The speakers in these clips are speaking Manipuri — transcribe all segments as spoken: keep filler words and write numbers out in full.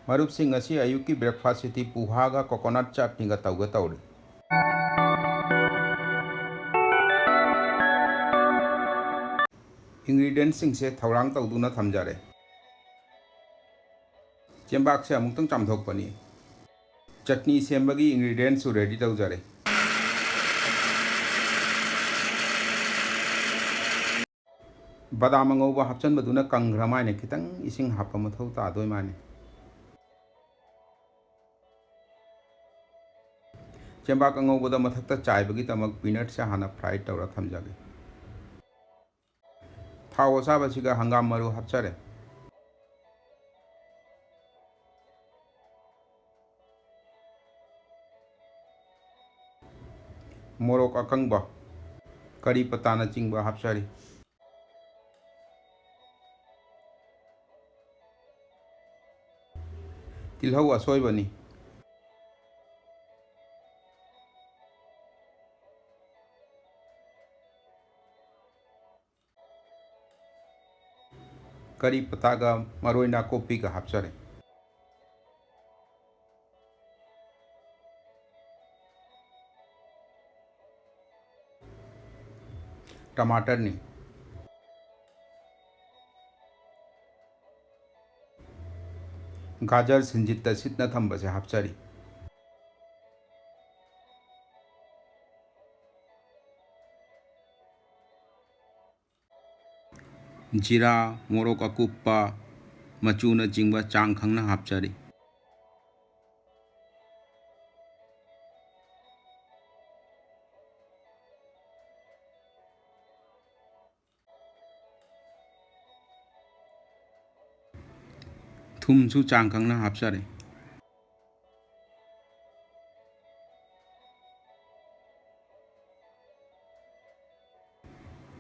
ꯃꯔꯨꯞꯁꯤꯡ, ꯉꯁꯤ ꯑꯌꯨꯛꯀꯤ breakfast ꯁꯤꯗꯤ ꯄꯨꯍꯥꯒ coconut ꯆꯠꯅꯤꯒ ꯇꯧꯒꯦ ꯇꯧꯔꯤ꯫ Ingredients ꯁꯤꯡꯁꯦ ꯊꯧꯔꯥꯡ ꯇꯧꯗꯨꯅ ꯊꯝꯖꯔꯦ꯫ ꯆꯦꯡꯕꯥꯛꯁꯦ ꯑꯃꯨꯛꯇꯪ ꯆꯥꯝꯊꯣꯛꯄꯅꯤ꯫ ꯆꯠꯅꯤ ꯁꯦꯝꯕꯒꯤ ingredients ꯁꯨ ready ꯇꯧꯖꯔꯦ꯫ ꯕꯗꯥꯝ ꯑꯉꯧꯕ ꯍꯥꯞꯆꯤꯟꯕꯗꯨꯅ ꯀꯪꯈ꯭ꯔ ꯃꯥꯏꯅ ꯈꯤꯇꯪ ꯏꯁꯤꯡ ꯍꯥꯞꯄ ꯃꯊꯧ ꯇꯥꯗꯣꯏ ꯃꯥꯅꯤ꯫ ꯆꯦꯡꯕꯥꯛ ꯑꯉꯧꯕꯗ ꯃꯊꯛꯇ ꯆꯥꯏꯕꯒꯤꯗꯃꯛ peanut ꯁꯦ ꯍꯥꯟꯅ fry ꯇꯧꯔ ꯊꯝꯖꯒꯦ꯫ ꯊꯥꯎ ꯑꯁꯥꯕꯁꯤꯒ ꯍꯪꯒꯥꯝ ꯃꯔꯨ ꯍꯥꯞꯆꯔꯦ꯫ ꯃꯣꯔꯣꯛ ꯑꯀꯪꯕ, ꯀꯔꯤ ꯄꯇꯥꯅꯆꯤꯡꯕ ꯍꯥꯞꯆꯔꯤ꯫ ꯇꯤꯜꯍꯧ ꯑꯁꯣꯏꯕꯅꯤ꯫ ꯀꯔꯤ ꯄꯇꯥꯒ ꯃꯔꯣꯏ ꯅꯥꯀꯨꯞꯄꯤꯒ ꯍꯥꯞꯆꯔꯦ꯫ ꯇꯃꯥꯇꯔꯅꯤ꯫ ꯒꯥꯖꯔ ꯁꯤꯟꯖꯤꯠꯇ ꯁꯤꯠꯅ ꯊꯝꯕꯁꯦ ꯍꯥꯞꯆꯔꯤ꯫ ꯖꯤꯔꯥ, ꯃꯣꯔꯣꯛ ꯑꯀꯨꯞꯄ, ꯃꯆꯨꯅꯆꯤꯡꯕ ꯆꯥꯡ ꯈꯪꯅ ꯍꯥꯞꯆꯔꯤ꯫ ꯊꯨꯝꯁꯨ ꯆꯥꯡ ꯈꯪꯅ ꯍꯥꯞꯆꯔꯦ꯫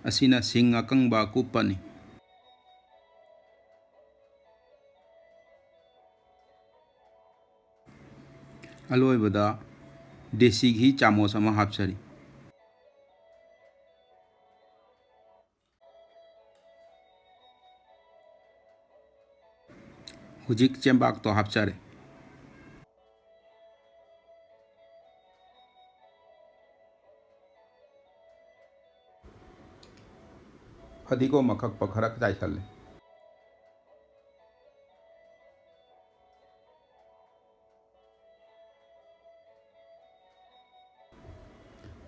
ꯑꯁꯤꯅ ꯁꯤꯡ ꯑꯀꯪꯕ ꯑꯀꯨꯞꯄꯅꯤ꯫ ꯑꯂꯣꯏꯕꯗ ꯗꯦꯁꯤ ꯘꯤ ꯆꯥꯃꯁ ꯑꯃ ꯍꯥꯞꯆꯔꯤ꯫ ꯍꯧꯖꯤꯛ ꯆꯦꯡꯕꯥꯛꯇꯣ ꯍꯥꯞꯆꯔꯦ꯫ ꯐꯗꯤꯒꯣꯝ ꯑꯀꯛꯄ ꯈꯔ ꯆꯥꯏꯁꯜꯂꯦ꯫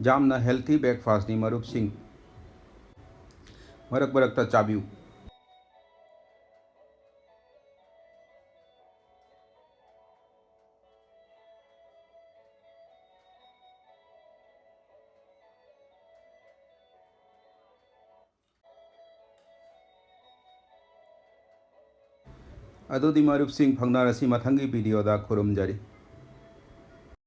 ꯌꯥꯝꯅ healthy breakfastꯅꯤ ꯃꯔꯨꯞꯁꯤꯡ, ꯃꯔꯛ ꯃꯔꯛꯇ ꯆꯥꯕꯤꯌꯨ꯫ ꯑꯗꯨꯗꯤ ꯃꯔꯨꯞꯁꯤꯡ, ꯐꯪꯅꯔꯁꯤ ꯃꯊꯪꯒꯤ videoꯗ꯫ ꯈꯨꯔꯨꯝꯖꯔꯤ꯫